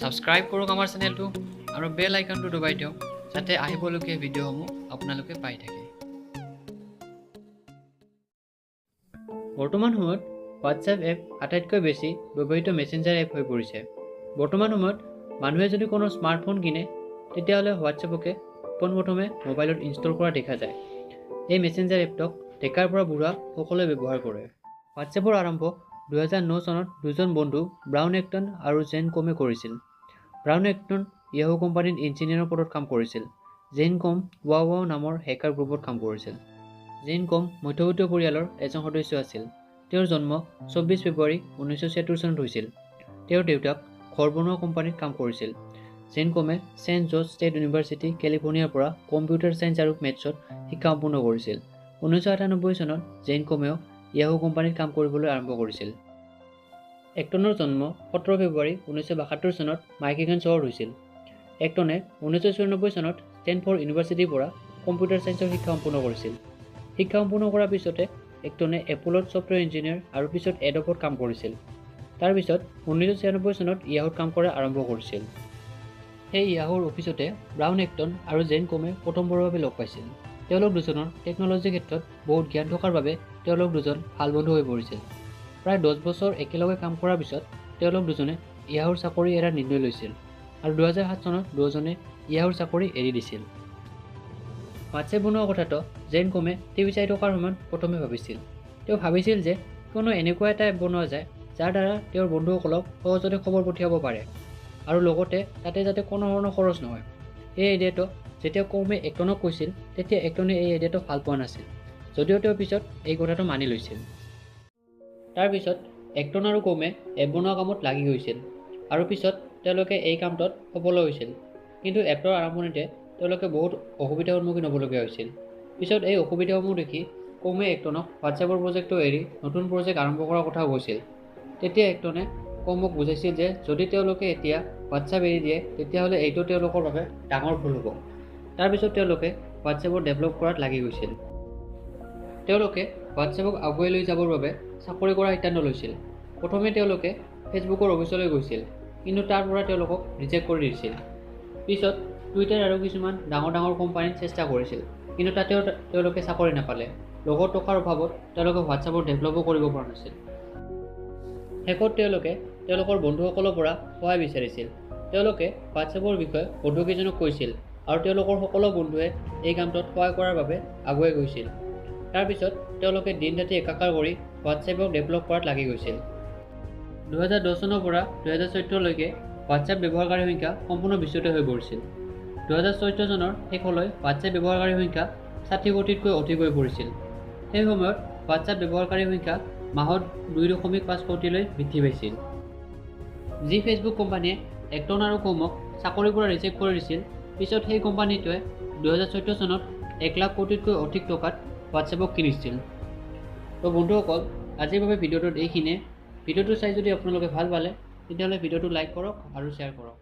Subscribe কৰক আমাৰ চেনেলটো আৰু বেল আইকনটো দবাই দিয়ক, যাতে আহিবলগীয়া ভিডিঅ'সমূহ আপোনালোকে পাই থাকে। বৰ্তমান সময়ত হোৱাটছএপ এপ আটাইতকৈ বেছি ব্যৱহৃত মেছেঞ্জাৰ এপ হৈ পৰিছে। বৰ্তমান সময়ত মানুহে যদি কোনো স্মাৰ্টফোন কিনে, তেতিয়াহ'লে হোৱাটছএপকে পোনপ্ৰথমে মোবাইলত ইনষ্টল কৰা দেখা যায়। এই মেছেঞ্জাৰ এপটোক ডেকাৰ পৰা বুঢ়া সকলোৱে ব্যৱহাৰ কৰে। হোৱাটছএপৰ আৰম্ভ 2009 চনত দুজন বন্ধু ব্ৰাউন একটন আৰু জেন কমে কৰিছিল। ব্ৰাউন একটন য়াহু কোম্পানীত ইঞ্জিনিয়াৰৰ পদত কাম কৰিছিল। জেন কম ৱাও ৱাও নামৰ হেকাৰ গ্ৰুপত কাম কৰিছিল। জেন কম মধ্যবিত্ত পৰিয়ালৰ এজন সদস্য আছিল। তেওঁৰ জন্ম 24 ফেব্ৰুৱাৰী 1976 চনত হৈছিল। তেওঁৰ দেউতাক ঘৰ বনোৱা কোম্পানীত কাম কৰিছিল। জেন কমে ছেইণ্ট জৰ্জ ষ্টেট ইউনিভাৰ্চিটি কেলিফৰ্ণিয়াৰ পৰা কম্পিউটাৰ ছায়েন্স আৰু মেথছত শিক্ষা সম্পূৰ্ণ কৰিছিল। 1998 চনত জেন কমেও য়াহু কোম্পানীত কাম কৰিবলৈ আৰম্ভ কৰিছিল। একটনৰ জন্ম 17 ফেব্ৰুৱাৰী 1972 চনত মাইকিগান চহৰত হৈছিল। একটনে 1994 চনত ষ্টেনফৰ্ড ইউনিভাৰ্চিটিৰ পৰা কম্পিউটাৰ ছায়েন্সৰ শিক্ষা সম্পূৰ্ণ কৰিছিল। শিক্ষা সম্পূৰ্ণ কৰাৰ পিছতে একটনে এপলত ছফ্টৱেৰ ইঞ্জিনিয়াৰ আৰু পিছত এড'বত কাম কৰিছিল। তাৰপিছত 1996 চনত য়াহুত কাম কৰা আৰম্ভ কৰিছিল। সেই য়াহুৰ অফিচতে ব্ৰাউন একটন আৰু জেন কমে প্ৰথমবাৰৰ বাবে লগ পাইছিল। তেওঁলোক দুজনৰ টেকন'লজিৰ ক্ষেত্ৰত বহুত জ্ঞান থকাৰ বাবে তেওঁলোক দুজন ভাল বন্ধু হৈ পৰিছিল। প্ৰায় 10 বছৰ একেলগে কাম কৰাৰ পিছত তেওঁলোক দুজনে য়াহুৰ চাকৰি এৰাৰ নিৰ্ণয় লৈছিল আৰু 2007 চনত দুয়োজনে য়াহুৰ চাকৰি এৰি দিছিল। হোৱাটছএপ বনোৱা কথাটো জেন কমে টিভি চাই থকাৰ সময়ত প্ৰথমে ভাবিছিল। তেওঁ ভাবিছিল যে কিয়নো এনেকুৱা এটা এপ বনোৱা যায়, যাৰ দ্বাৰা তেওঁৰ বন্ধুসকলক সহজতে খবৰ পঠিয়াব পাৰে আৰু লগতে তাতে যাতে কোনো ধৰণৰ খৰচ নহয়। এই আইডিয়াটো যেতিয়া কমে একটনক কৈছিল, তেতিয়া একটনে এই আইডিয়াটো ভাল পোৱা নাছিল, যদিও তেওঁ পিছত এই কথাটো মানি লৈছিল। তাৰপিছত একটন আৰু কমে এপ বনোৱা কামত লাগি গৈছিল আৰু পিছত তেওঁলোকে এই কামটোত সফল হৈছিল। কিন্তু এপটোৰ আৰম্ভণিতে তেওঁলোকে বহুত অসুবিধাৰ সন্মুখীন হ'বলগীয়া হৈছিল। পিছত এই অসুবিধাসমূহ দেখি কমে একটনক হোৱাটছএপৰ প্ৰজেক্টটো এৰি নতুন প্ৰজেক্ট আৰম্ভ কৰাৰ কথাও কৈছিল। তেতিয়া একটনে কমক বুজাইছিল যে যদি তেওঁলোকে এতিয়া হোৱাটছএপ এৰি দিয়ে, তেতিয়াহ'লে এইটো তেওঁলোকৰ বাবে ডাঙৰ ভুল হ'ব। তাৰপিছত তেওঁলোকে হোৱাটছএপৰ ডেভেলপ কৰাত লাগি গৈছিল। তেওঁলোকে হোৱাটছএপক আগুৱাই লৈ যাবৰ বাবে চাকৰি কৰাৰ সিদ্ধান্ত লৈছিল। প্ৰথমে তেওঁলোকে ফেচবুকৰ অফিচলৈ গৈছিল, কিন্তু তাৰ পৰা তেওঁলোকক ৰিজেক্ট কৰি দিছিল। পিছত টুইটাৰ আৰু কিছুমান ডাঙৰ ডাঙৰ কোম্পানীত চেষ্টা কৰিছিল, কিন্তু তাতেও তেওঁলোকে চাকৰি নাপালে। লগত টকাৰ অভাৱত তেওঁলোকে হোৱাটছএপৰ ডেভেলপো কৰিব পৰা নাছিল। শেষত তেওঁলোকে তেওঁলোকৰ বন্ধুসকলৰ পৰা সহায় বিচাৰিছিল। তেওঁলোকে হোৱাটছএপৰ বিষয়ে বন্ধুকেইজনক কৈছিল আৰু তেওঁলোকৰ সকলো বন্ধুৱে এই কামটোত সহায় কৰাৰ বাবে আগুৱাই গৈছিল। তাৰপিছত তেওঁলোকে দিন ৰাতি একাকাৰ কৰি হোৱাটছএপক ডেভেলপ কৰাত লাগি গৈছিল। 2010 চনৰ পৰা 2014লৈকে হোৱাটছএপ ব্যৱহাৰকাৰীৰ সংখ্যা সম্পূৰ্ণ বিশ্বতে হৈ পৰিছিল। 2014 চনৰ শেষলৈ হোৱাটছএপ ব্যৱহাৰকাৰীৰ সংখ্যা 60 কোটিতকৈ অধিক হৈ পৰিছিল। সেই সময়ত হোৱাটছএপ ব্যৱহাৰকাৰীৰ সংখ্যা মাহত 2.5 কোটিলৈ বৃদ্ধি পাইছিল। যি ফেচবুক কোম্পানীয়ে একটন আৰু কমক চাকৰিৰ পৰা ৰিজেক্ট কৰি দিছিল, পিছত সেই কোম্পানীটোৱে 2014 চনত 1 লাখ কোটিতকৈ অধিক টকাত হোৱাটছএপক কিনিছিল। তো বন্ধুসকল, আজিৰ বাবে ভিডিঅ'টোত এইখিনিয়ে। ভিডিঅ'টো চাই যদি আপোনালোকে ভাল পালে, তেতিয়াহ'লে ভিডিঅ'টো লাইক কৰক আৰু শ্বেয়াৰ কৰক।